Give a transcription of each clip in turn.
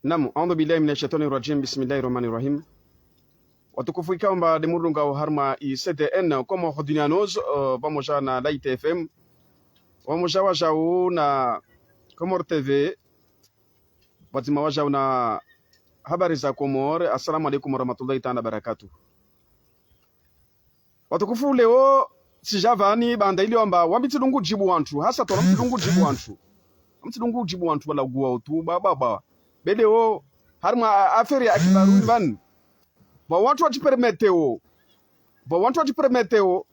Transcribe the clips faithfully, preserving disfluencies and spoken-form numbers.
Naam, audhu billahi mina shaitani rajim, bismillahi rahmani rahim. Watukufu, ikao amba de murunga harumwa i C D N, Comores Dunia News, eh, pamoja na Light F M, pamoja wajau na Comores T V, pvadzima wajau na Habari za Comores. Assalamu alaikum warahmatullahi taala wabarakatuh. Watukufu, leo tsidja pvani baanda ilio amba wami tsidungu djibu wantru, hasa tola mtsidungu djibu wantru. Mtsidungu djibu wantru wala guwa utu, ba, ba, ba. Be leo, harumwa a-, affaire ya Akibaru pvani, pvwa wantru wadjipermeteo, pvwa wantru wadjipermeteo,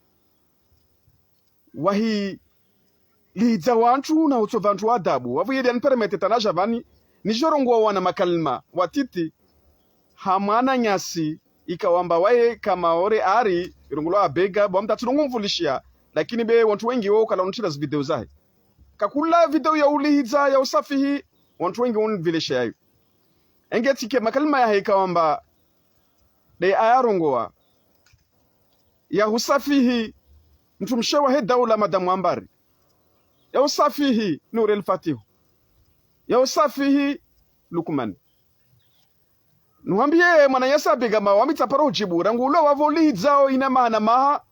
wahi lihidza wantru na utso pvantru wa adabu. Wapvo yedi yanipermete tanaja pvani, nidjorongoa wana makalima watiti ha mwananyasi, ikao amba waye kama ore ari, irongolwa Abega, bo mtatsi nungu mvulishia, lakini be wantru wengi wo kala untila zi video zahe. Kakula video ya ulihidza, ya usafihi, wantru wengi unvilesha yayo. Enge tike makalima yahe ikao amba de ayarongoa, ya usafihi mtrumshe wahe daula Madamu Ambari, ya usafihi Nour El Fath, ya usafihi Lukman. Nuhwambiye mwananyasi Abega amba wami tsaparo udjibu, rangu ulo wapvo lihidzao ina maha na maha,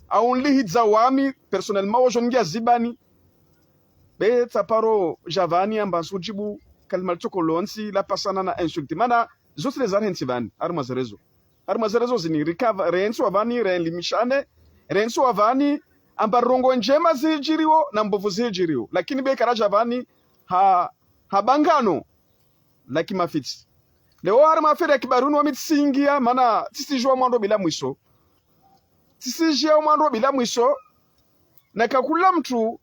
au nlihidza wami, personnellement, wodjo ngia zibani. Be tsaparo ja pvani amba ntsu djibu kalima litsoko lontsi lapvasana na insulte. Mana zontsi le zarentsi pvani, harumwa ze réseaux. Harumwa ze réseaux zini, rika pva-, rentsi wa pvani, relimishane, rentsi wa pvani, amba ndrongoo ndjema zihidjiriwo, na mbovu zihidjiriwo. Lakini be karaja pvani, ha, ha bangano la kimafitsi. Leo harumwa affaire ya Akibaru wami tsingia, mana tsisijua mwando bila mwiso. Tsisijua mwando bila mwiso. Na kakula mtru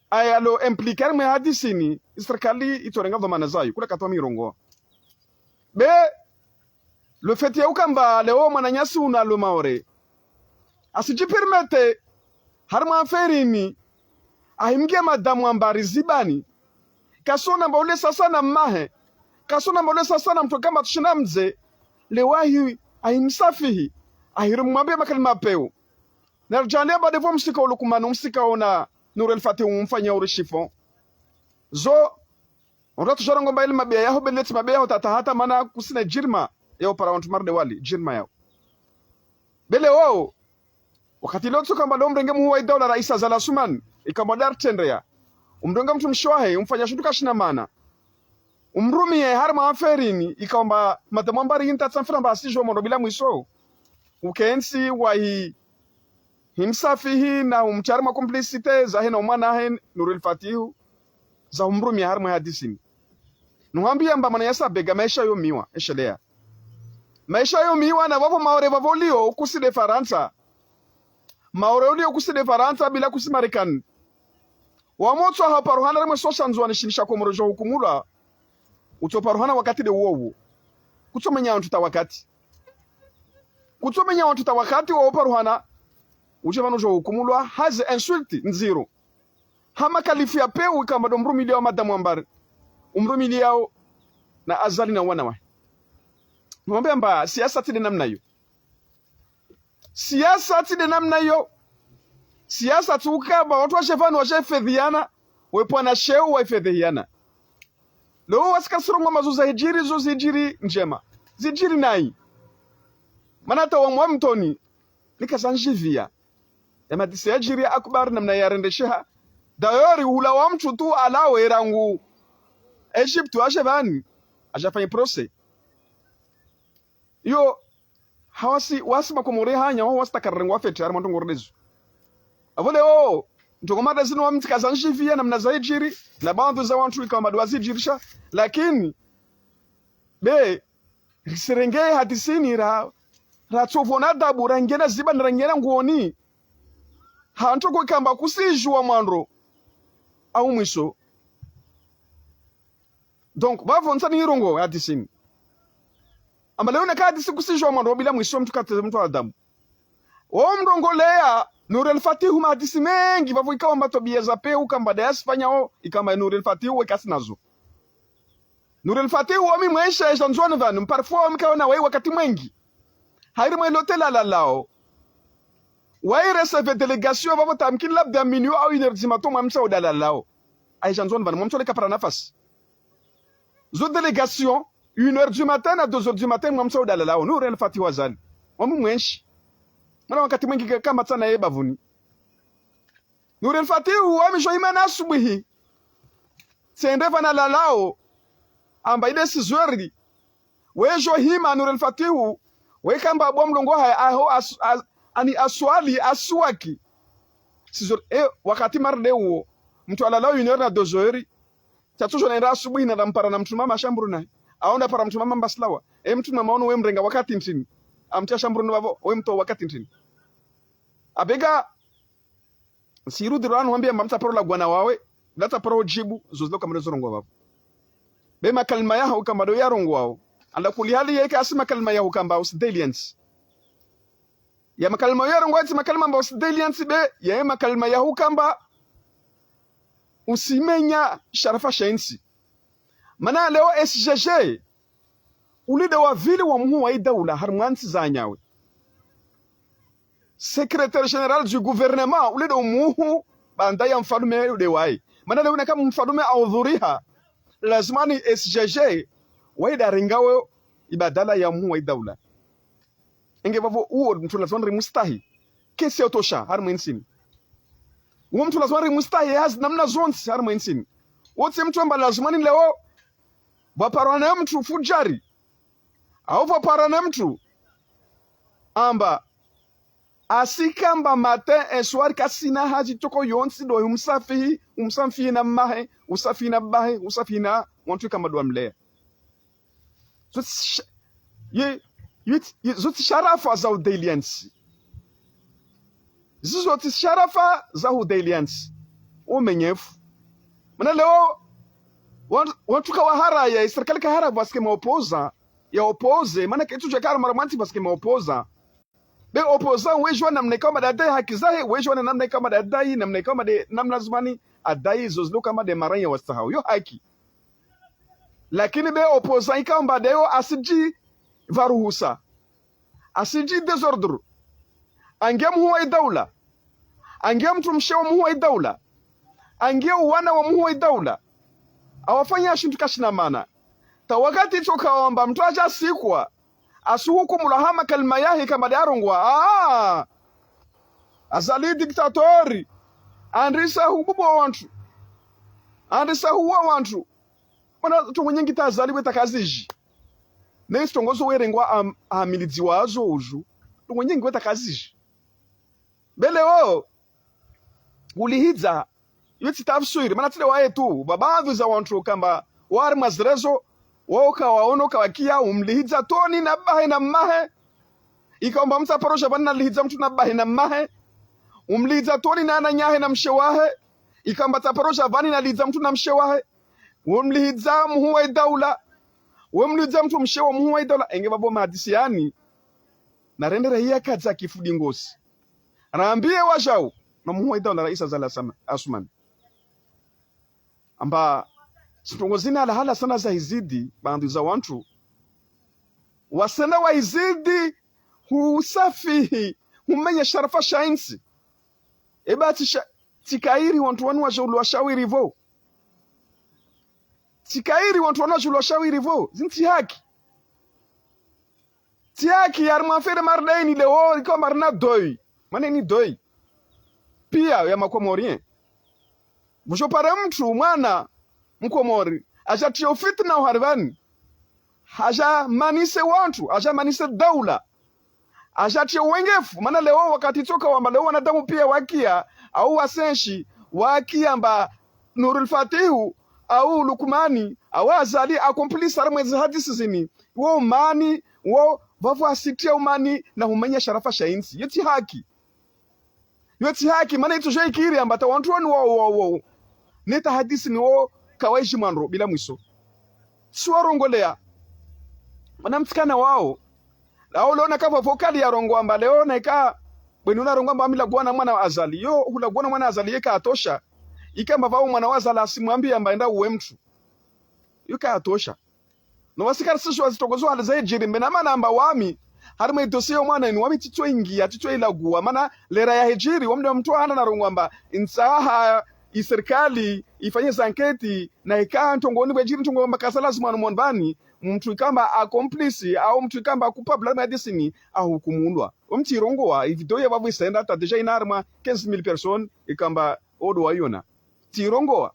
ayalo impliqué harumwa hadisi ini, isirikali itsorenga dhwamana zayo, kula katwa mirongo. Be, le fait ya ukamba leo mwananyasi unu alo Maore, asidjipermete, harumwa affaire ini, ahimge Madamu Ambari zibani, kasona amba ule sasa na mmahe, kasona amba ule sasa na mtru kamba tsushina mze, leo ahi, ahimsafihi, ahirumwambia makalima peu. Na ridjandre amba de pvo msika o Lukman, msika ona Nour El Fath umfanya uri chiffon. Zo, ondro tsu djarongoa amba ile mabeya yaho, be letsi mabeya yaho tata hata mana kusina djirma yao para wantru marde wali, djirma yao. Be leo, wakati leo tsoka amba leo mrenge muhuu wa idaula Rais Azali Assoumani, ikao amba de artrendeya, umrenga mtrumshe wahe, umfanya shintru kashina mana. Umrumiye harumwa affaire ini, ikao amba Madamu Ambari yintatsa mfira amba asijua mwando bila mwiso. Ukentsi wahi, himsafihi na umtria harumwa complicité zahe na umwanahe Nour El Fath, za umrumiya harumwa hadisi ini. Nuhwambiya amba mwananyasi Abega maesha yo miwa, eshelea. Maesha yo miwa na pvapvo Maore pvapvo ulio ukusi de Farantsa. Maore ulio ukusi de Farantsa bila kusi Marekani. Wamotso ha uparuhana rimwe sosha Ndzuwani shini sha Komoro djo hukumulwa. Utso paruhana wakati de uwo uwo. Kutsomenya wantru ta wakati. Kutsomenya wantru ta wakati wa uparuhana. Udje pvanu djo hukumulwa ha ze insulte ndziro. Ha makalifu ya peu ikao amba do mrumiliyao Madamu Ambari. Umrumiliyao na Azali na wana wahe. Nuhwambiya amba siasa tsi de namna iyo. Siasa tsi de namna iyo. Siasa tsi ukamba wantru washe pvanu washe fedhihana, wepvwana sheo waifedhihiyana. Leo wasi kasirongoa amba zo zahidjiri, zo zidjiri ndjema. Zidjiri nayi. Mana hata wa mwa mtoni, nika zandjiviya. Ya madisi yadjiri ya Akbar namna yarendesheha. D'ailleurs, hula wa mtru tu alawe rangu Egypte washe pvani, adja fanye procès. Iyo, hawasi, wasi makomori hanya, wasi takarengwa fete, harumwa ndrongoo rezo. Apvo leo, ndrongoo mada zinu wami tsika zandjiviya namna zahidjiri, na baadhwi za wantru ikao amba de wazidjirisha, lakini, be, risirenge hadisi ini ra, ratsopvwa na adabu, rangena zibani, rangena nguoni. Hantru ko ikao amba kusijua mwando, au mwiso. Donc, pvapvo ntsa nirongoe hadisi ini. Amba leo neka hadisi kusijua mwando bila mwiso mtru katsi mtru wa adabu. Wo mrongoleya, Nour El Fath mahadisi mengi, pvapvo ikao amba twabiya za peu ikao amba de yasifanyao, ikao amba Nour El Fath we kasinazo. Nour El Fath wami mwesha esha Ndzuwani pvanu, parfois wami kaona waye wakati mwengi. Harimwa ile hôtel alalao. Waye recevoir délégation, pvapvo tamkini labda minuit au une heure du matin, mwamtsa hôtel alalao. Aisha Ndzuwani pvanu, mwamtsa le kapara nafasi. zo délégation, une heure du matin na deux heures du matin, mwamtsaho udalalao. Nour El Fath wa Azali. Mwamu mwenshi. Mwana wakati mwengi ka-, kamatsana ye bavuni. Nour El Fath, wami djo hima na asubuhi. Tsende pvanu nalalao. Amba ile six heures. Wedjo hima Nour El Fath. Weka mba bwa mlongo haya aho as-, as-, ani aswali aswaki. Six heures. E, wakati marde uwo. Mtru alalao une heure na deux heures. Tsatsu djo nenda asubuhi nenda mpara na mtru mama shamburuni. Aho nda para mtru mama mbasilawa. E mtru mama unu we mrenga wakati ntrini. Amtia shamburuni vavo, we mtru wakati ntrini. Abega, sirudi ranu hambia mba mtsa paro la gwana wawe, la tsa paro djibu, zo zilo kamado zo rongoa vavo. Be makalima yaho kamba do ya rongoao. Ala kuli hali yeka asi makalima yaho kamba usideliansi. Ya makalima ya rongoa tsi makalima mba usideliansi be, ya ye makalima yaho kamba usimenya sharafa sha intsi. Mana leo S G G, ulide wa vili wa muhu wa idaula, harimwa ntsi za nyawe. Secrétaire général du gouvernement, ulide umuhu, banda ya mfalume ude waye. Mana leo naka mfalume audhuriha, lazima ni S G G, waida rengawe ibadala ya muhu wa idaula. Enge vavo uwo mtru lazima rimustahi. Kesi ya utosha, harimwa intsini. Uwo mtru lazima rimustahi, hazi namna zontsi, harimwa intsini. Wontsi mtru amba lazima ni leo, vwaparwa na mtru fujari. Au vwaparwa na mtru. Amba, asi kamba matin, e soir, kasina hazi toko yontsi do, umsafihi, umsafihi na mahe, usafihi na bahe, usafihi na wantru kamba do amlea. Zo tsi sha-, ye, ye, ye, zo tsi sharafa za udeliansi. Zizo tsi sharafa za udeliansi. Umenyefu. Mana leo, wan-, wantru kawaharaya, ye serikali kahara parce que maopposant, ya opposé, mana ketsu djakara mara mwantsi parce que maopposant. Be opposant, wedjuwa namna ikao mba dadai haki zahe, wedjuwa na namna ikao mba dadai, namna ikao mba de, namna zumani, adai, zo zilo kamba de maranya wastahao. Yo haki. Lakini be opposant ikao mba de yo asidji varuhusa. Asidji désordre. Ange muhu wa idaula. Ange mtru mshe wa muhu wa idaula. Ange wana wa muhu wa idaula. Awafanya shintru kashina mana. Ta wakati tsoka wamba mtru aja sikwa. Asuhukumulwa ha makalima yahe kamba de arongoa. Ah! Azali dictateur. Andrisa hububu wa wantru. Andrisa huwa wantru. Mana trongo nyengi ta Azali weta kazidji. Ne trongo zo werengwa am-, amilidziwa zo uju. Trongo nyengi weta kazidji. Be leo, ulihidza, yo tsi tafsiri, mana tsi de waye tu, ba baadhwi za wantru kamba, wari mazirezo, wao kawaono kawakia, umlihidza toni na bahe na mahe, ikao mba mtsa paro dja vani nalihidza mtru na bahe na mahe, umlihidza toni na ananyahe na mshe wahe, ikao mba tsa paro dja vani nalihidza mtru na mshe wahe, umlihidza muhu wa idaula, umlihidza mtru mshe wa muhu wa idaula, enge vavo mahadisi yani, narendere hiya kadza kifudi ngosi. Rambiye wajau, na muhu wa idaula Raisi Azali Asama-, Asumani. Amba, zitrongo zina halahala sana zahizidi, baadhwi za wantru. Wasenda wahizidi, husafihi, humenya sharafa sha intsi. Eba tsi sha-, tsi kairi wantru wanu waje ulwa shawiri vo. Tsi kairi wantru wanu waje ulwa shawiri vo. Zintsi haki. Tsi haki ya harimwa mfere mardaini leo, ikao marina doi. Mana ini doi. Pia ya makomorien. Vudjo pare mtru mwana mkomori. Aja tiyo fitna uharivani. Aja manise wantru. Aja manise daula. Aja tiyo wengefu. Mana leo wakati tsoka wamba leo wanadamu pia wakia. Au wasenshi. Wakia mba Nurul Fatihu. Au Lukmani. Au Azali. Accomplice harimwa ezi hadisi zini. Wo umani, wo, vavo asitia umani, na humenya sharafa sha intsi. Yo tsi haki. Yo tsi haki, mana itso djo ikiri amba ta wantru wanu wao, wao, wao. Neta hadisi ni wo, kawaidji mwandro, bila mwiso. Tsi warongolea. Mana mtsikana wao. Lao leo naka vavo kali ya rongoa amba leo na ika, bweni ula rongoa amba mi laguwa na mwana wa Azali. Yo, hulaguwa na mwana wa Azali, yeka atosha. Ika amba vavo mwana wa Azali asimwambi amba enda uwe mtru. Yo ka atosha. No wasi karisishiwa zitrongo zo hali zahidjiri, mbe na mana amba wami, harimwa idosie yo mwana inu, wami tsitso ingia, tsitso ilaguwa, mana lera yahidjiri, wami de mtru hana narongoa amba, ntsaha i serikali ifanye zanketi, na ika ntrongo ni bwedjiri ntrongo mbakasa lazima no Mondvani, mtru ikamba a complice, au mtru ikamba coupable mwa hadisi ni, ahukumulwa. Omtsi irongowa, i video ya babu isenda, hata déjà ina harumwa quinze mille personnes, ikamba odo wayona. Tsirongowa.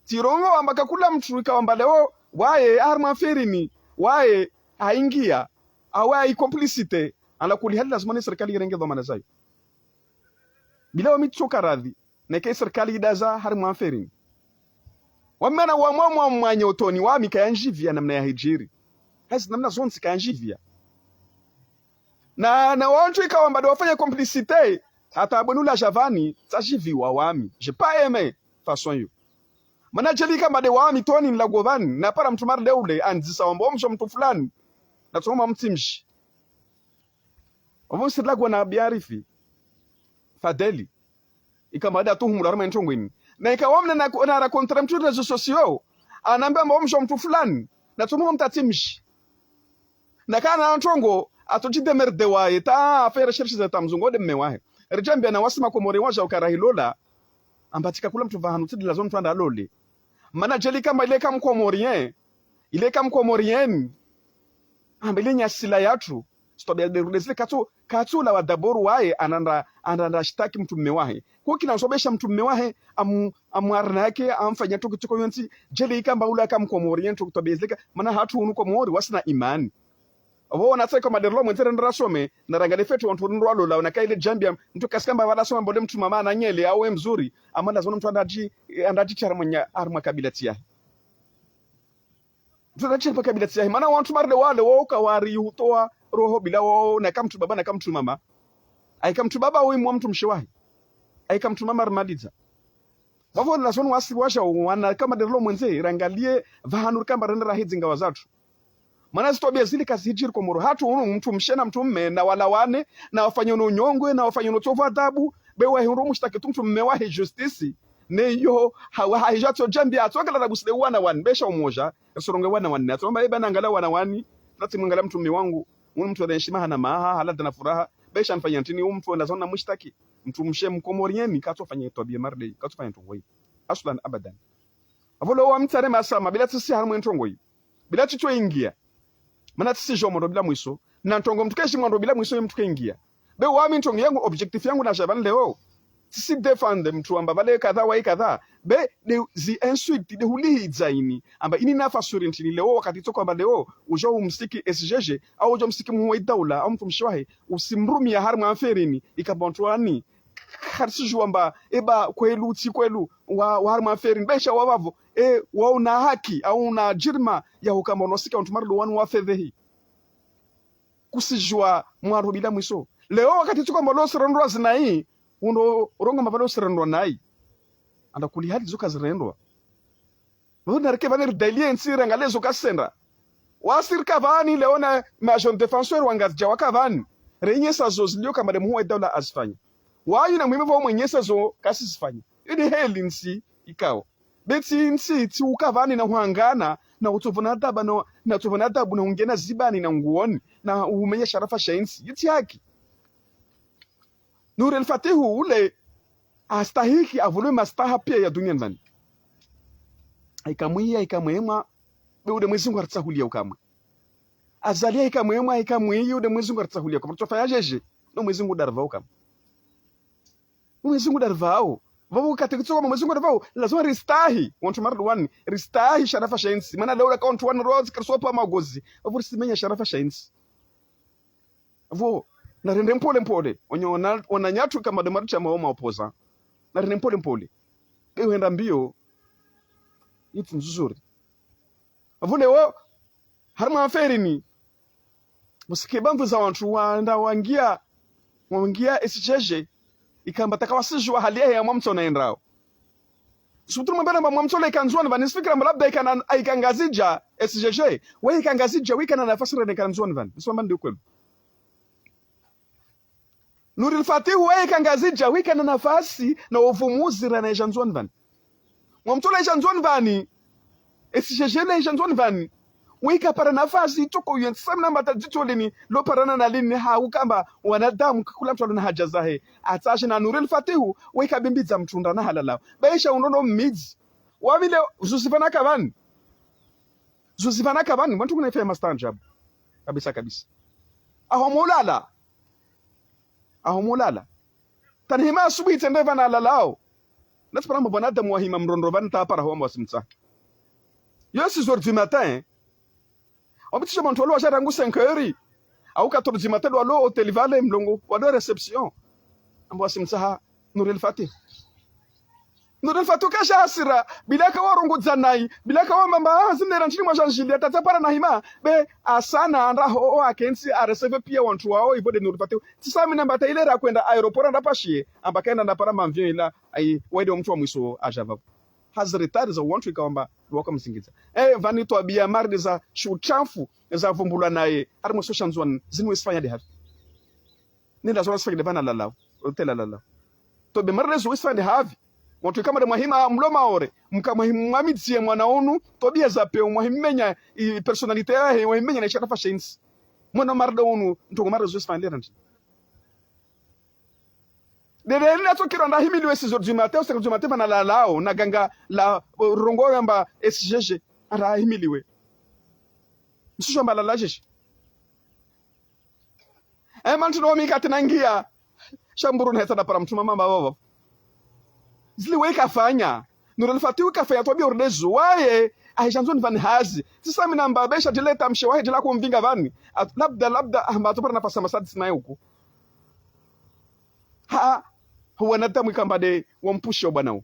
Tsirongowa amba kakula mtru ikawamba leo, waye, harumwa mferini, waye, aingia, awe ai complicité, ala kuli hali lazima ne serikali irenge dhwamana zayo. Bila wami tsoka radhi, neke serikali idaza harumwa mferini. Wami mana wamwamwa mwanya utoni, wami kayandjivia namna ya hidjiri. Hazi namna zontsi kayandjivia. Na, na wantru ikawamba de wafanya complicité, hata abwenu la javani, tsajiviwa wami. J'ai pas aimé façon yo. Mana djeli ikamba de wami toni nila govani, na para mtru marde ule, andzisa wamba omsho mtru fulani, na tsoma mtsimji. Ovo msirila gona biarifi, Fadeli. Ikamba de atuhumulwa harumwa introngo ini. Na ika wamne na, na racontre mtru réseaux sociaux, anambe amba omsho mtru fulani, na tsoma mtatsimji. Na kana ntrongo, atsodjidémerder waye, ta afanye recherche za ta mzungu, ode mme wahe. Ridjambia na wasi makomori waja ukara hilola, amba tsi kakula mtru vahanu tsi dila zo mtru anda alole. Mana djeli kamba ile ka mkomorien, ile ka mkomorienne, amba ile nyasila yatru, sitwabia de rude zile katsu, katsu la wa d'abord waye, ananda, ananda shitaki mtru mme wahe. Kwa kila nsobesha mtru mme wahe, amu, amu arnaquer, amfanya toko toko yontsi, djeli ikamba ula ka mkomorien, toko twabiezleka, mana hatru unu Komori, wasina imani. Ovo wana tseka maderlo mwendze rende rasome, na rangale fetu wantru rende walola, wana kaile djambia, mtru kasikamba wala soma mbole mtru mama ananyele, awe mzuri, ama lazima mtru andaji, andaji tsi harumwa nya, harumwa kabila tsiyahe. Mtru andaji harumwa kabila tsiyahe. Mana wantru marde wale, wao kawari hutowa roho bila wao, na ka mtru baba, na ka mtru mama. Aika mtru baba, wao imwa mtru mshe wahe. Aika mtru mama rimalidza. Vavo lazima wasi waja, wana kama derlo mwendze, rangalie, vahanu rikamba rende rahidzi ngawa zatru. Mana zitwabia zili kazidjiri Komoro. Hatru unu mtru mshe na mtru mme na walawane, na wafanye no nyongwe, na wafanye no tsovu adabu, be wahe unu mshtaki tu mtru mme wahe justice. Ne yo, ha, ha, hija tso djambi, atso kala na buside wana wani, besha umoja, esoronge wana wani, atso mba eba nangala wana wani, nati mwangala mtru mme wangu, unu mtru wa heshima hana maha, hala dana furaha, besha nfanya ntrini, u mtru wenda zona mshtaki, mtru mshe mkomorieni, katso fanya twabia marde, katso fanya ntrongo yi. Aslan abadan. Avolo wa mtsare masama, bila tsisi harumwa ntrongo yi. Bila tsitso ingia. Mana tsisi jomo ndo bila mwiso. Na ntrongo mtru keshi mwando bila mwiso ye mtru kaingia. Be wami ntrongo yangu, objectif yangu na javan leo. Tsisi défendre mtru amba vale kadha wa kadha. Be de zi insulte, de hulihidza ini. Amba ini nafa suri ntrini leo wakati tsoko amba leo. Ujo umsiki S G G, au ujo umsiki muhu wa idaula, au mtru mshe wahe. Usimrumia harumwa mferini, ikamba wantru wani. Karisijua amba, eba kwelu, tsi kwelu, wa, wa harumwa mferini. Besha wa vavo, e, wa una haki, au una djirma, ya hukamba unosika wantru mardo wanu wafedhehi. Kusijua mwaro bila mwiso. Leo wakati tsuko amba lo sirendwa zinayi, uno ronga amba lo sirendwa nayi. Anda kuli hali zuka zirendwa. Vavo narike vani ridailie ntsi rangale zo kasenda. Wasi rika vani leo na ma agents défenseurs wa Ngazidja waka vani. Renyesa zo zilio kamba de muhu wa idaula azifanya. Wayu na muhime vavo mwenyesa zo kasizifanya. Ini heli ntsi ikao. Be tsi ntsi, tsi uka vani na uhangana, na utsovona adaba, na, na utsovona adabu, na ungena zibani, na nguoni, na umenya sharafa sha intsi. Yitsi haki. Nuri el Fatihu ule astahiki avulwe mastaha pia ya dunia ndani. Aika mwi, aika mwema, be ude Mwezi Mungu aritsahulia ukamwe. Azali aika mwema, aika mwi, ude Mwezi Mungu aritsahulia ukamwe. Tsofa ya jeje, no Mwezi Mungu darva ukamwe. Mwezi Mungu darvao. Vavo kati kutsoka Mwezi Mungu darvao, lazima ristahi. Wantru mardu wani, ristahi sharafa sha intsi. Mana leo laka wantru wani rozi, karisopa magozi. Vavo risimenya sharafa sha intsi. Vo, narende mpole mpole. Onyo wana, wananyatru kama de marucha mao maopoza. Narende mpole mpole. Be uhenda mbio, itsi nzuzuri. Vo leo, harumwa mferini, musike bamvu za wantru wanda wangia, wangia S G G, ikamba taka wasijua hali yahe ya Mwamtso na endrao. Subuturu mwambana mba Mwamtso la ika Ndzuani vani, sifikira mba labda ikana, ika Ngazidja, S G G, we ika Ngazidja, we ikana nafasi rene ika Ndzuani vani. Niswamba ndi ukweli. Nuri el Fatihu, we ika Ngazidja, we ikana nafasi na uvumuzi rene ija Ndzuani vani. Mwamtso la ija Ndzuani vani, S G G la ija Ndzuani vani. Weka para nafasi itoko yentsi sami namba tadjitso lini, lo parana na lini ha ukamba wanadamu kakula mtru alona haja zahe. Atsashi na Nour El Fath, weka bimbi dza mtru nda na halalao. Baisha unono midzi. Wamile zuzivana kavani. Zuzivana kavani. Wantru kuna ife ya mastanjabu. Kabisa, kabisa. Aho mulala. Aho mulala. Tani hima asubuhi tsende vana lalao. Natsi para mbo wanadamu wahima mrondro vani ta para ho amba wasimtsaha. Yo six heures du matin. Wambitisha wantru walo waja rangu cinq heures. Au quatre heures du matin walo hôtel vale mlongo. Walo réception. Amba wasimtsaha Nour El Fath. Nour El Fath kasha hasira, bila kawarongodza nayi, bila kawamba mba, ah, zindera ntsini mwa janjili, atatsa para na hima, be, asana, andraho, o, akentsi, areceve pia wantru wao, ivo de Nour El Fath. Tsisa mi namba ta ile rakwenda aéroport nda pashiye, amba kaenda nda para mba avion ila, ayi, waye de mtru wa mwiso aja vavo. Hazi retard za wantru ikawamba, waka msingidza. Eh, vani twabia marde za shutshafu, za vumbulwa naye, harimwa social media, zinu wesifanya de havi. Nenda zo wasifanya de vana lalao, hôtel lalao. Twabia marde zo wesifanya de havi. Wantru ikamba de mwahima mlo Maore, mka mwahima mwamidziye mwana unu, twabia za peu, mwahimenya i personnalité yahe, mwahimenya na isharafa sha entsi. Mwana marde unu, ntrongo marde zo wesifanya de randi. Dede lina tsokiro nda himiliwe six heures du matin, cinq heures du matin vana lalao, na ganga la, uh, rongo yamba S G G, nda himiliwe. Msusho amba lala jeshi. Eh, mantru no mikati na ngia. Sha mburu na hesa da para mtru mamba vavo. Zili weka fanya. Nour El Fath weka fanya twabia ordezo. Waye, ahisha ndzoni vani hazi. Tsisa mi namba besha djile tamshe wahe djila kumvinga vani. At-, labda, labda, amba atsopara nafasi amba sadisi naye uku. Ha, wanadamu ikamba de wampushe o bwana u.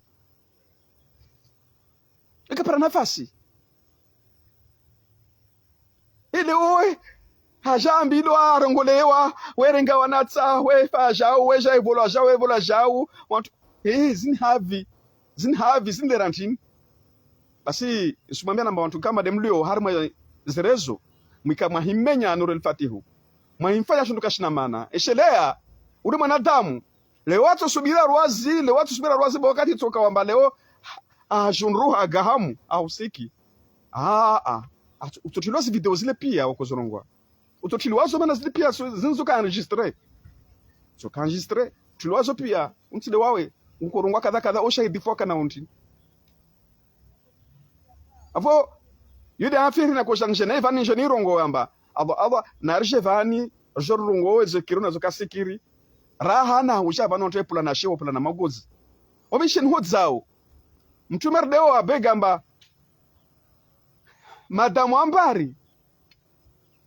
Ikapara nafasi. Ile uwe, haja ambilwa, arongolewa, werenga wanatsa, wefa jau, weja evolwa jau, evolwa jau. Wantru, eh, zini havi, zini havi, zini lera ntrini. Basi, nisumwambia namba wantru kamba de mlio, harimwa zerezo, mwika mwahimenya Nour El Fath. Mwahimfanya shindru kashina mana. Eshelea, uli mwanadamu, leo watsosubira lwazi, leo watsosubira lwazi, bo wakati tsoka wamba leo, ah, jundruha gahamu, ah, usiki. Ah, ah. Atso-, utsotrilwa zi video zile pia wakozorongwa. Utsotrilwa zo mana zile pia so, zinzo ka enregistré. Zo ka enregistré. Trilwa zo pia, untsi de wawe, ukorongwa kadha kadha, o shahidi foka na untrini. Avo, yude afiri na kosha nje, na ivani nje ni rongo yamba. Avo, avo, na rishe vani, jo rongo, ezo kiro na zo kasikiri. Raha na husha vano nte pula na shiwo, pula na magozi. Omi shin ho dzao. Mtrume rdeo abega amba. Madamu ambari.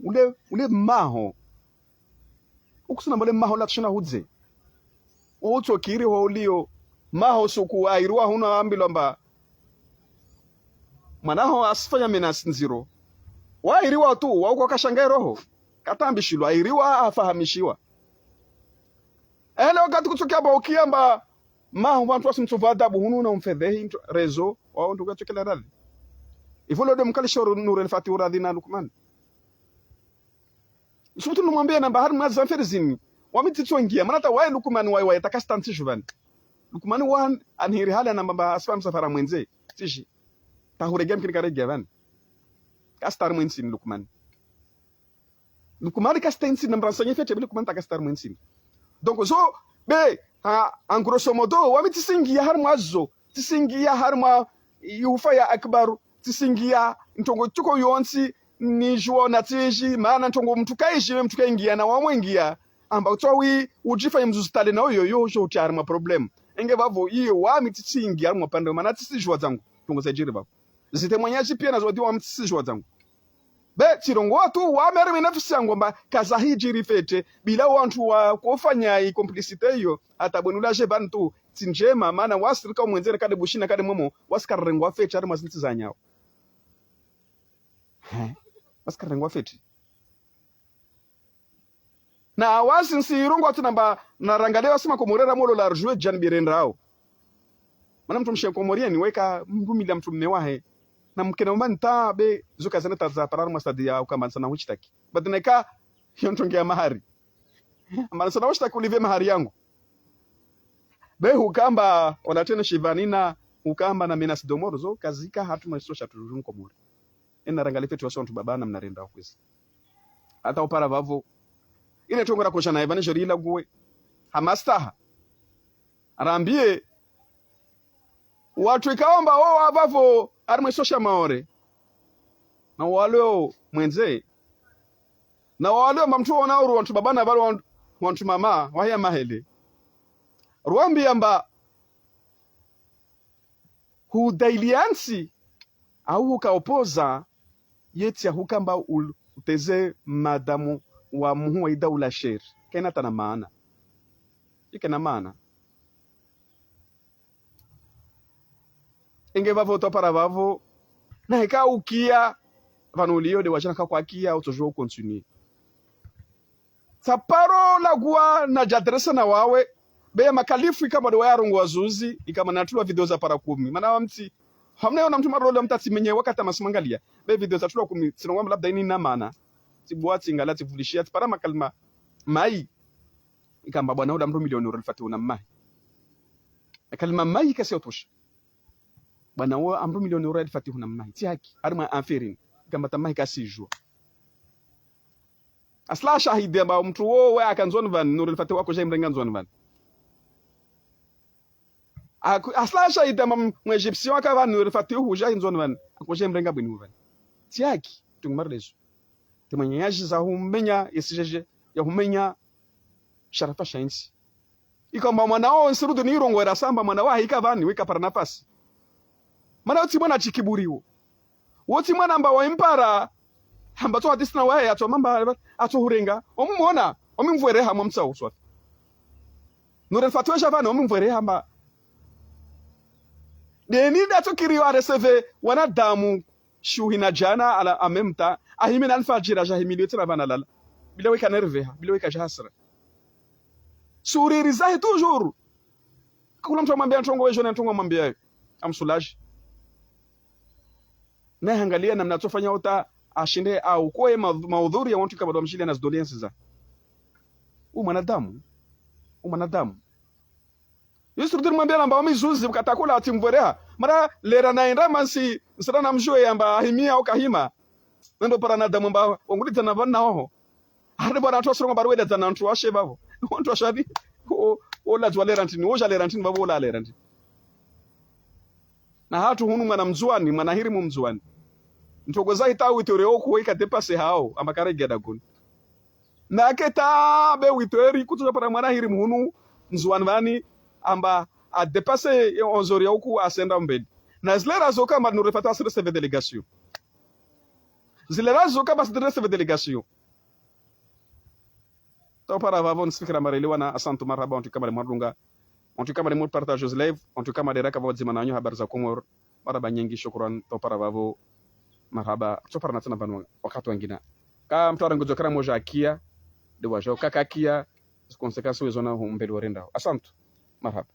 Ule, ule maho. Ukusuna mbole maho la tshina hudze. Utsokiri ho ulio. Maho suku airiwa huno ambilwa mba. Mwana ho asifanya mena sinziro. Wairiwa tu, wauko kashanga roho. Katambishilwa, airiwa afahamishiwa. Ele wakati kutsokia ba ukiamba. Maho wantru wasimtsuva adabu hunu na umfedhehi ntro-, rezo, wao ndo kutsokela radhi. Ivo lo de mkalisho Nour El Fath uradhi na Lukman. Subutu numwambie namba harimwa za mferi zini. Wami tsitsongia. Mana ta waye Lukman waye waye takasita ntsi juvani. Lukman wa anhiri hali anamba mba asifa msafara mwendze. Tsiji. Tahuregea mkini karegea vani. Kasita harimwa entsi ni Lukman. Lukman kasita entsi na mransa nye fete, be Lukman takasita harimwa entsi. Donc, zo, be, ha, en grosso modo, wami tsisingia harimwa zo. Tsisingia harimwa yufa ya akbaru, tsisingia ntrongo tsuko yontsi, ni juo na tsiji, mana ntrongo mtru kaiji, mtru kaingia na wamwengia, amba utsawi, ujifa yi mzuzu tale na uyo, yo, jo uti harimwa problème. Enge vavo, iyo, wami tsitsingia harimwa pande, mana tsisijua zangu, ntrongo zajiri vavo. Zite mwenyeji pia na zo wadi wami tsisijua zangu. Be, tsirongoa tu, wami harimwa nafsi yangu amba, kaza hijiri fete, bila wantru wa kofanya yi complicité iyo, hata bwenu la je vani tu, tsi ndjema, mana wasirika umwendzere kade bushina kade momo, wasikarengwa fete, harimwa zintsi za nyao. He, wasikarengwa fete. Na wasi nsi irongoa tu namba, na rangale wasi makomorera molo la rjue jan birendrao. Mana mtru mshe Comorien, weka mrumila mtru mme wahe. Na mkena umani ta be, zo kazana taza para harimwa stade ya ukamba ntsana hushitaki. But neka, yo ntrongo ya mahari. Amba ntsana hushitaki ulive mahari yangu. Be hukamba, wala tena shivanina, hukamba na menace de mort, zo kazika hatru mwa iso sha tujuru Comores. Ena rangalie pvwatsi wasi wantru baba namna renda kwezi. Hata upara vavo. Ile trongo rakodja naye vani jeri ila guwe. Hamastaha. Arambiye. Wantru ikao amba wo wavavo harimwa eso sha Maore. Na walo mwendze. Na walo amba mtru wona uru wantru baba na valo wantru, wantru mama, wahiya mahele. Rwambiya amba hudailiansi, au hukaopoza, yetsi ya hukamba ul-, uteze madamu wa muhu wa idaula sheri. Kena tana maana. Ikena maana. Inge vavo topara vavo. Na hika ukia, vanu uliyo de wajana kakwakia, utojua ucontinuer. Tsaparo laguwa na jadresa na wawe. Be makalifu ikamba de wayarongowa zuzi, ikamba natulwa video za para kumi. Mana wa mtsi, hamna yona mtru marole mtatsi menye wakati masimangalia. Be video za tulwa kumi, tsinongowa labda ini na maana. Tsibuwa tsingala tsivulishia, tsipara makalima mayi. Ikamba bwana uda mdru milioni ura alifatihu na mahi. Makalima mayi kasi yatosha. Bwana wo amdru milioni ura alifatihu na mahi. Tsi haki, harimwa anferini. Ikamba ta mahi kasijua. Asla shahidi amba mtru wo we aka Ndzuani vani, Nuri Alfatihu wakodja imrenga Ndzuani vani. Aku-, asla shahidi amba m-, mwegyptien waka vani, Nuri Alfatihu hudja Ndzuani vani, akodja imrenga bweni vani. Tsi haki, tungu marelezo. Temwenye yaji za humenya, yesijeje, ya humenya, sharafa sha intsi. Ikamba mwana wo nsiru duni irongowa era samba mwana wa hika vani, weka para nafasi. Mana wo tsi mwana tsi kiburi wo. Wo tsi mwana amba wa impara, hamba tso hadisi na waye, atso mamba, atso hurenga. Omu mona, omu mvwere hama mtsa uswafi. Nuri Alfatihu ja vani, omu mvwere hamba. Deni datso kiri wa receve wanadamu shuhi na jana ala amemta, ahimi na alfajiri ja himili yote na vana lala. Bila weka nerveha, bila weka ja hasira. Sourire zahe toujours. Kakula mtru amwambia ntrongo we jone ntrongo amwambia yo. Amsoulager. Naye hangalia namna atsofanya uta ashinde au koye ma-, maudhuri ya wantru ikamba de wamshilia na zidoléances za. U mwanadamu. U mwanadamu. Yesu rudi mwambia namba omi zuzi, ukatakula ati mvwereha. Mara lera na enda mansi, nsira na mjue yamba ahimia au kahima. Nendo para na damu mba, ongulidza na vana oho. Hari bwana wantru wasirongowa bari wela dzana wantru washe vavo. Wantru washe vavo. O, ola dzwa lera ntrini, oja lera ntrini, vavo ola lera ntrini. Na hatru hunu mwana Mndzuwani, mwana hirimu Mndzuwani. Ntrongo za hita witore oku weka dépasser hao, amba karege dagoni. Na keta be witore kutsu para mwana hirimu hunu Mndzuwani vani, amba a dépasser onze heures ya uku asenda mbeli. Na zilera zo kamba Nuri Alfatihu asire receve délégation. Zilera zo kamba asire receve délégation. Tso para vavo nisifikira mareli wana, asante, marahaba, wantru ikamba de mwadunga, wantru ikamba de mwa partager zi live, wantru ikamba de raka vavo dzima nanyu habari za Komori, marahaba nyengi, shukran, tso para vavo, marahaba, tso para na tsena vanu wakati wangina. Ka mtru arangudzo kara moja akia, de wajao kaka akia, zi conséquences wezona humbeli warendao. Asante, marahaba.